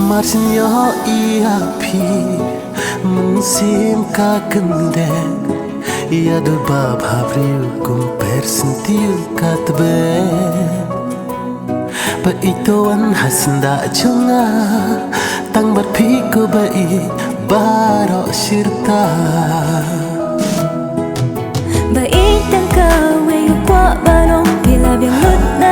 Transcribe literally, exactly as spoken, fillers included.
Mar sien ïohi ïa phi mynsiem ka kyndit, ïa dor ba bhabriew kum per syntiew ka tbit. Ba ïeit to wan ha syndah jong nga, tang bad phi ko ba ïeit baroh shirta. Ba ïeit tang kawei u kwah ban ong, phi la biang lut